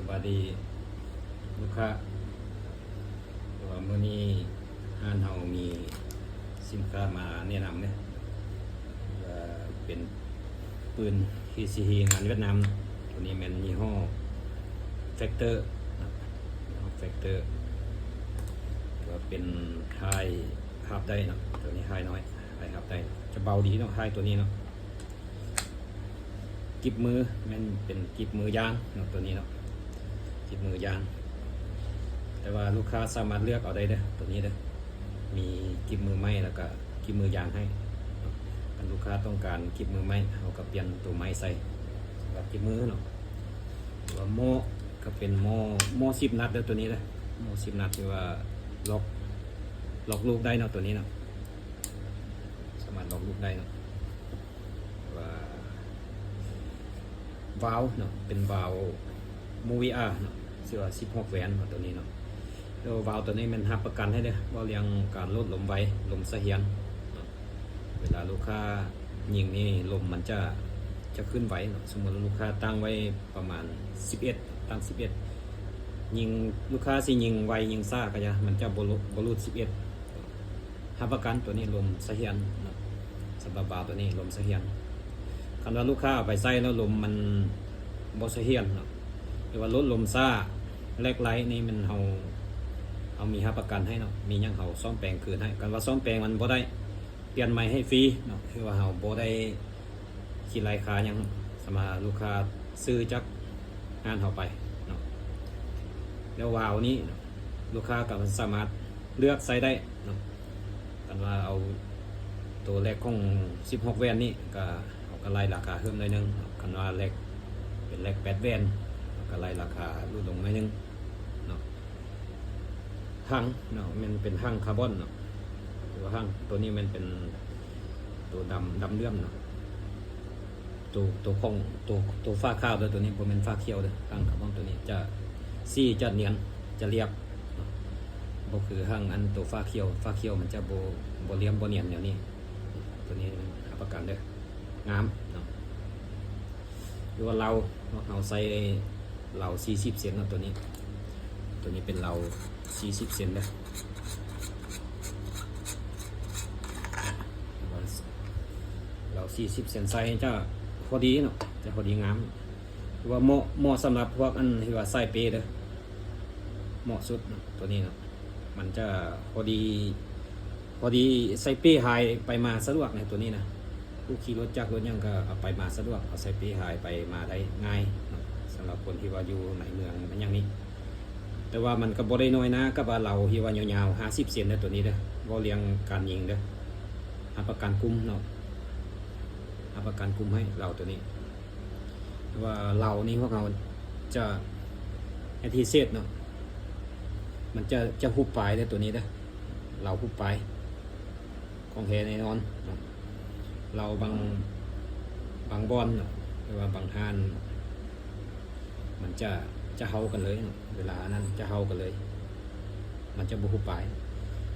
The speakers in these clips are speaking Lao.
ສະບາຍດີລູກຄ້າ ເພາະວ່າມື້ນີ້ຮ້ານເຮົາມີສິນຄ້າມາແນະນຳເດ້ ວ່າເປັນປືນ ທີຊີ ງານຫວຽດນາມ. ໂຕນີ້ແມ່ນຍີ່ຫໍ້ Factor ນະ Factor ກໍເປັນທ້າຍຮັບໄດ້ເນາະ. ໂຕນີ້ທ້າຍນ້ອຍ ທ້າຍຮັບໄດ້ ຈະເບົາດີເນາະ ທ້າຍໂຕນີ້ເນາະ. ກິບມື ແມ່ນເປັນກິບມືຢາງເນາະ ໂຕນີ້ເນາະ ກິບມືຢາງ. ແຕ່ວ່າລູກຄ້າສາມາດເລືອກເອົາໄດ້ເດີ ໂຕນີ້ເດີ ມີກິບມືໄມ້ ແລ້ວກະກິບມືຢາງໃຫ້ເນາະ. ຄັນລູກຄ້າຕ້ອງການກິບມືໄມ້ ເຮົາກະປ່ຽນໂຕໄມ້ໃສ່ ສຳລັບກິບມືເນາະ. ຫຼືວ່າໝໍ້ ກະເປັນໝໍ້ ໝໍ້ສິບນັດເດີ ໂຕນີ້ເດີ ໝໍ້ສິບນັດ ທີ່ວ່າລັອກ ລັອກລູກໄດ້ເນາະ ໂຕນີ້ເນາະ ສາມາດລັອກລູກໄດ້ເນາະ. ວ່າວາວເນາະ ເປັນວາວ Movia ເນາະ ຊື່ວ່າສິບຫົກແວນເນາະ ໂຕນີ້ເນາະ. ແລ້ວວາວໂຕນີ້ແມ່ນຮັບປະກັນໃຫ້ເດີ ເວົ້າເລື່ອງການໂຫຼດລົມໄວ ລົມສະຫຽນເນາະ. ເວລາລູກຄ້າຍິງນີ້ ລົມມັນຈະ ຈະຂຶ້ນໄວເນາະ. ສົມມຸດວ່າລູກຄ້າຕັ້ງໄວ້ປະມານສິບເອັດ ຕັ້ງສິບເອັດ ຍິງ ລູກຄ້າຊິຍິງໄວຍິງຊ້າກະຢ່າ ມັນຈະບໍ່ ບໍ່ຫຼຸດສິບເອັດ. ຮັບປະກັນໂຕນີ້ລົມສະຫຽນເນາະ ສຳລັບວາວໂຕນີ້ລົມສະຫຽນ. ຄັນວ່າລູກຄ້າເອົາໄປໃຊ້ແລ້ວລົມມັນບໍ່ສະຫຽນເນາະ ຫຼືວ່າລົດລົມຊ້າ ແລກໄລນີ້ແມ່ນເຮົາ ເຮົາມີຮັບປະກັນໃຫ້ເນາະ ມີຫຍັງເຮົາສ້ອມແປງຄືນໃຫ້. ຄັນວ່າສ້ອມແປງມັນບໍ່ໄດ້ ປ່ຽນໃໝ່ໃຫ້ຟຣີເນາະ ຄືວ່າເຮົາບໍ່ໄດ້ຄິດໄລ່ຄ່າຫຍັງ ສາມາດ ລູກຄ້າຊື້ຈາກຮ້ານເຮົາໄປເນາະ. ແລ້ວວາວນີ້ເນາະ ລູກຄ້າກະສາມາດເລືອກໃຊ້ໄດ້ເນາະ. ຄັນວ່າເອົາໂຕແລັກຂອງສິບຫົກແວນນີ້ ກະ ເຮົາກະໄລ່ລາຄາເພີ່ມໜ້ອຍໜຶ່ງເນາະ. ຄັນວ່າແລັກ ເປັນແລັກແປດແວນ ເຮົາກະໄລ່ລາຄາຫຼຸດລົງໜ້ອຍໜຶ່ງເນາະ. ຫາງເນາະ ແມ່ນເປັນຫາງຄາບອນເນາະ ຫຼືວ່າຫາງ ໂຕນີ້ແມ່ນເປັນໂຕດຳ ດຳເຫຼື້ອມເນາະ. ໂຕ ໂຕຂອງ ໂຕ ໂຕຝາຂາວເດີ ໂຕນີ້ບໍ່ແມ່ນຝາຂຽວເດີ. ຫາງຄາບອນໂຕນີ້ຈະ ສີຈະນຽນ ຈະລຽບເນາະ ບໍ່ຄືຫາງອັນໂຕຝາຂຽວ ຝາຂຽວມັນຈະບໍ່ ບໍ່ລຽບ ບໍ່ນຽນແນວນີ້. ໂຕນີ້ຮັບປະກັນເດີ ງາມເນາະ. ຫຼືວ່າເລົາເນາະ ເຮົາໃສ່ເລົາສີ່ສິບເຊັນເນາະ ໂຕນີ້ ໂຕນີ້ເປັນເລົາສີ່ສິບເຊັນເດີ. ເລົາສີ່ສິບເຊັນໃສ່ຈະພໍດີເນາະ ຈະພໍດີງາມ. ຫຼືວ່າເໝາະ ເໝາະສຳລັບພວກອັນທີ່ວ່າສາຍເປເດີ ເໝາະສຸດເນາະ ໂຕນີ້ເນາະ. ມັນຈະພໍດີ ພໍດີໃສ່ເປ້ຫາຍໄປມາສະດວກນະ ໂຕນີ້ນະ. ຜູ້ຂີ່ລົດຈັກລົດຫຍັງກະເອົາໄປມາສະດວກ ເອົາໃສ່ເປ້ຫາຍໄປມາໄດ້ງ່າຍເນາະ ສຳລັບຄົນທີ່ວ່າຢູ່ໃນເມືອງແມ່ນຫຍັງນີ້. ແຕ່ວ່າມັນກະບໍ່ໄດ້ນ້ອຍໜ້າກັບວ່າເລົາທີ່ວ່າຍາວໆ ຫ້າສິບເຊັນເດີ ໂຕນີ້ເດີ. ເວົ້າເລື່ອງການຍິງເດີ ຮັບປະກັນກຸ້ມເນາະ ຮັບປະກັນກຸ້ມໃຫ້ເລົາໂຕນີ້. ແຕ່ວ່າເລົານີ້ພວກເຮົາຈະເຮັດພິເສດເນາະ ມັນຈະ ຈະຫຸບປາຍເດີ ໂຕນີ້ເດີ ເລົາຫຸບປາຍ ຂອງແທ້ແນ່ນອນເນາະ. ເລົາບາງ ບາງບ່ອນເນາະ ຫຼືວ່າບາງຮ້ານ ມັນຈະ ຈະເຫົ່າກັນເລີຍເນາະ ເວລານັ້ນຈະເຫົ່າກັນເລີຍ ມັນຈະບໍ່ຫຸບປາຍ.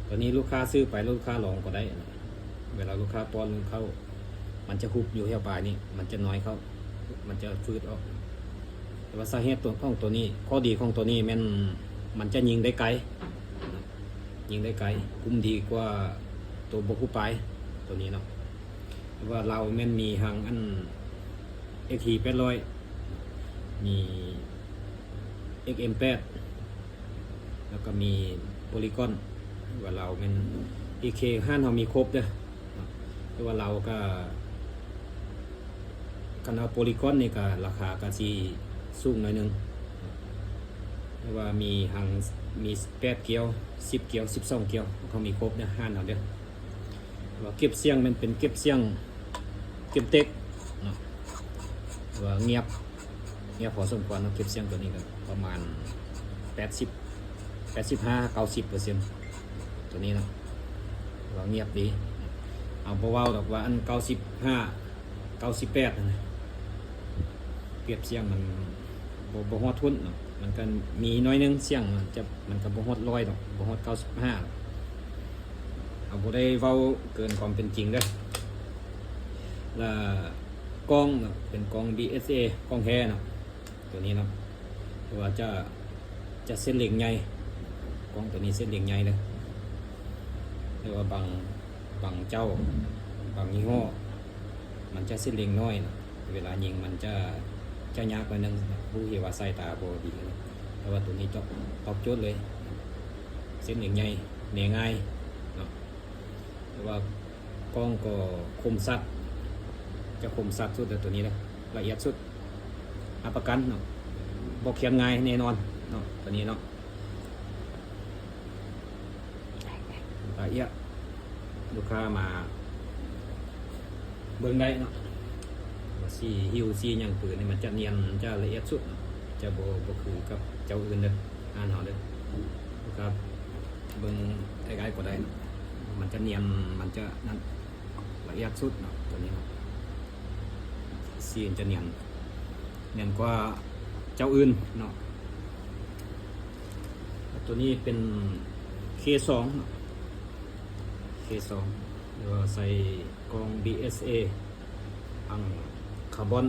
ໂຕນີ້ລູກຄ້າຊື້ໄປ ລູກຄ້າລອງກໍໄດ້ເນາະ ເວລາລູກຄ້າປ້ອນເຂົ້າ ມັນຈະຫຸບຢູ່ແຖວປາຍນີ້ ມັນຈະນ້ອຍເຂົ້າ ມັນຈະຟືດອອກ. ແຕ່ວ່າສາເຫດຕົວຂອງໂຕນີ້ ຂໍ້ດີຂອງໂຕນີ້ແມ່ນມັນຈະຍິງໄດ້ໄກ ຍິງໄດ້ໄກ ກຸ້ມດີກວ່າໂຕບໍ່ຫຸບປາຍ ໂຕນີ້ເນາະ. ແຕ່ວ່າເລົາແມ່ນມີຫາງອັນ ເອັກທີ ແປດຮ້ອຍ ມີ ເອັກເອັມ ແປດ ແລ້ວກະມີໂປລີກອນ ວ່າເລົາແມ່ນ ເອເຄ ຮ້ານເຮົາມີຄົບເດີ. ແຕ່ວ່າເລົາກະ ຄັນເອົາໂປລີກອນນີ້ກະລາຄາກະຊິສູງໜ້ອຍໜຶ່ງ ແຕ່ວ່າມີຫາງ ມີແປດກຽວ ສິບກຽວ ສິບສອງກຽວ ເຮົາມີຄົບເດີ ຮ້ານເຮົາເດີ. ວ່າເກັບສຽງແມ່ນເປັນເກັບສຽງ ເກັບເຕັກເນາະ ວ່າງຽບ ງຽບພໍສົມຄວນເນາະ. ເກັບສຽງໂຕນີ້ກະປະມານແປດສິບ ແປດສິບຫ້າ ເກົ້າສິບເປີເຊັນ ໂຕນີ້ເນາະ ວ່າງຽບດີ. ເຮົາບໍ່ເວົ້າດອກວ່າອັນເກົ້າສິບຫ້າ ເກົ້າສິບແປດຫັ້ນນະ ເກັບສຽງມັນບໍ່ ບໍ່ຮອດທຸ້ນເນາະ ມັນກະມີໜ້ອຍໜຶ່ງ ສຽງມັນຈະ ມັນກະບໍ່ຮອດຮ້ອຍດອກ ບໍ່ຮອດເກົ້າສິບຫ້າດອກ. ເຮົາບໍ່ໄດ້ເວົ້າເກີນຄວາມເປັນຈິງເດີ. ລະກ້ອງເນາະ ເປັນກ້ອງ ບີເອສເອ ກ້ອງແທ້ເນາະ ໂຕນີ້ເນາະ. ແຕ່ວ່າຈະ ຈະເສັ້ນເຫຼັ້ງໃຫຍ່ ກ້ອງໂຕນີ້ເສັ້ນເຫຼັ້ງໃຫຍ່ເດີ. ແຕ່ວ່າບາງ ບາງເຈົ້າ ບາງຍີ່ຫໍ້ ມັນຈະເສັ້ນເຫຼັ້ງນ້ອຍນະ ເວລາຍິງມັນຈະ ຈະຍາກໜ້ອຍໜຶ່ງ ຜູ້ທີ່ວ່າສາຍຕາບໍ່ດີນະ. ແຕ່ວ່າໂຕນີ້ຕອບ ຕອບໂຈດເລີຍ ເສັ້ນເຫຼັ້ງໃຫຍ່ ແນງ່າຍເນາະ. ແຕ່ວ່າກ້ອງກໍຄົມຊັດ ຈະຄົມຊັດສຸດແລ້ວໂຕນີ້ນະ ລະອຽດສຸດ ຮັບປະກັນເນາະ ບໍ່ຂຽນງ່າຍແນ່ນອນເນາະ ໂຕນີ້ເນາະ ລະອຽດ. ລູກຄ້າມາເບິ່ງໄດ້ເນາະ ວ່າສີຫິ້ວສີຫຍັງປືນນີ້ ມັນຈະນຽນ ຈະລະອຽດສຸດເນາະ ຈະບໍ່ ບໍ່ຄືກັບເຈົ້າອື່ນເດີ ຮ້ານເຮົາເດີ. ລູກຄ້າເບິ່ງໃກ້ໆກໍໄດ້ເນາະ ມັນຈະນຽນ ມັນຈະນັ້ນ ລະອຽດສຸດເນາະ ໂຕນີ້ເນາະ ສີມັນຈະນຽນ ນຽນກວ່າເຈົ້າອື່ນເນາະ. ໂຕນີ້ເປັນເຄສອງເນາະ ເຄສອງ ຫຼືວ່າໃສ່ກ້ອງບີເອສເອ ທັງຄາບອນ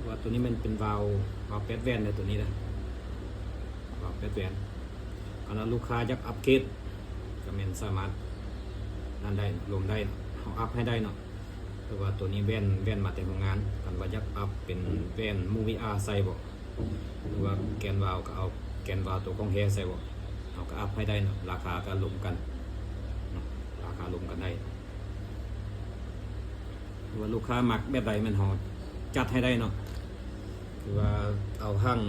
ວ່າໂຕນີ້ແມ່ນເປັນວາວ ວາວແປດແຫວນເດີ ໂຕນີ້ເດີ ວາວແປດແຫວນ. ຄັນວ່າລູກຄ້າຢາກອັບເກຣດ ກໍແມ່ນສາມາດນັ້ນໄດ້ ລົມໄດ້ ເຮົາອັບໃຫ້ໄດ້ເນາະ. ແຕ່ວ່າໂຕນີ້ແວ່ນ ແວ່ນມາແຕ່ໂຮງງານ ຄັນວ່າຢາກອັບເປັນແວ່ນມູວີອາໃສ່ບໍ ຫຼືວ່າແກນວາວ ກໍເອົາແກນວາວໂຕຂອງແທ້ໃສ່ບໍ ເຮົາກໍອັບໃຫ້ໄດ້ເນາະ ລາຄາກໍລົມກັນເນາະ ລາຄາລົມກັນໄດ້. ຫຼືວ່າລູກຄ້າມັກແບບໃດແມ່ນເຮົາຈັດໃຫ້ໄດ້ເນາະ ຄືວ່າເອົາທັງ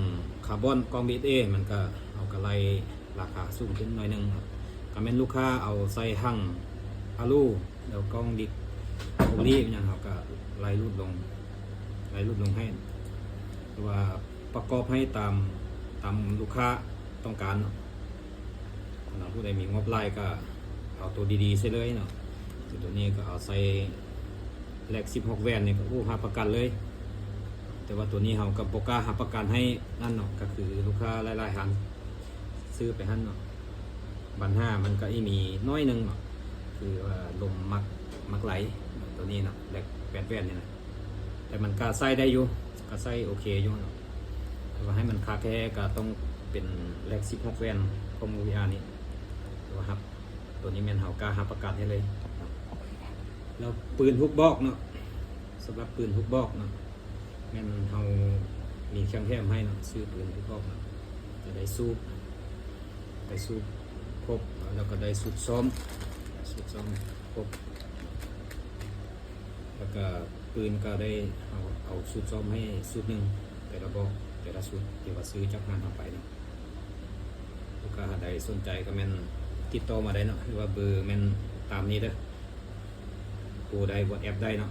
ຄາບອນ ກ້ອງບີເອສເອ ມັນກໍ ເຮົາກໍໄລ່ລາຄາສູງຂຶ້ນໜ້ອຍໜຶ່ງເນາະ. ຄັນແມ່ນລູກຄ້າເອົາໃສ່ທັງອາລູ ແລ້ວກ້ອງດິກໂອລີຫຍັງ ເຮົາກໍໄລ່ຫຼຸດລົງ ໄລ່ຫຼຸດລົງໃຫ້ ຫຼືວ່າປະກອບໃຫ້ຕາມ ຕາມລູກຄ້າຕ້ອງການເນາະ. ຄັນວ່າຜູ້ໃດມີງົບຫຼາຍກໍເອົາໂຕດີໆໃສ່ເລີຍເນາະ ຄືໂຕນີ້ກໍເອົາໃສ່ແລັກສິບຫົກແຫວນນີ້ກໍ ໂອ້ ຮັບປະກັນເລີຍ. ແຕ່ວ່າໂຕນີ້ເຮົາກໍບໍ່ກ້າຮັບປະກັນໃຫ້ນັ້ນເນາະ ກໍຄືລູກຄ້າຫຼາຍໆທ່ານຊື້ໄປຫັ້ນເນາະ ບັນຫາມັນກໍມີໜ້ອຍໜຶ່ງເນາະ ຄືວ່າລົມມັກ ມັກໄຫຼໂຕນີ້ເນາະ ແລັກແປດແຫວນນີ້ນະ. ແຕ່ມັນກໍໃຊ້ໄດ້ຢູ່ ກໍໃຊ້ໂອເຄຢູ່ເນາະ ແຕ່ວ່າໃຫ້ມັນຄັກແທ້ກໍຕ້ອງເປັນແລັກສິບຫົກແຫວນຂອງມູວີອານີ້ ແຕ່ວ່າຮັບ ໂຕນີ້ແມ່ນເຮົາກ້າຮັບປະກັນໃຫ້ເລີຍເນາະ. ແລ້ວປືນລູກບອກເນາະ ສຳລັບປືນລູກບອກເນາະ ແມ່ນເຮົາມີເຄື່ອງແຖມໃຫ້ເນາະ ຊື້ປືນລູກບອກເນາະ ຈະໄດ້ສູບ ໄດ້ສູບຄົບ ແລ້ວກໍໄດ້ຊຸດຊ້ອມ ຊຸດຊ້ອມຄົບ ແລ້ວກໍປືນກໍໄດ້ ເຮົາເອົາຊຸດຊ້ອມໃຫ້ຊຸດໜຶ່ງ ແຕ່ລະບອກ ແຕ່ລະຊຸດ ທີ່ວ່າຊື້ຈາກຮ້ານເຮົາໄປເນາະ. ລູກຄ້າທ່ານໃດສົນໃຈກໍແມ່ນຕິດຕໍ່ມາໄດ້ເນາະ ຫຼືວ່າເບີແມ່ນຕາມນີ້ເດີ ໂທໄດ້ ວອດແອັບໄດ້ເນາະ.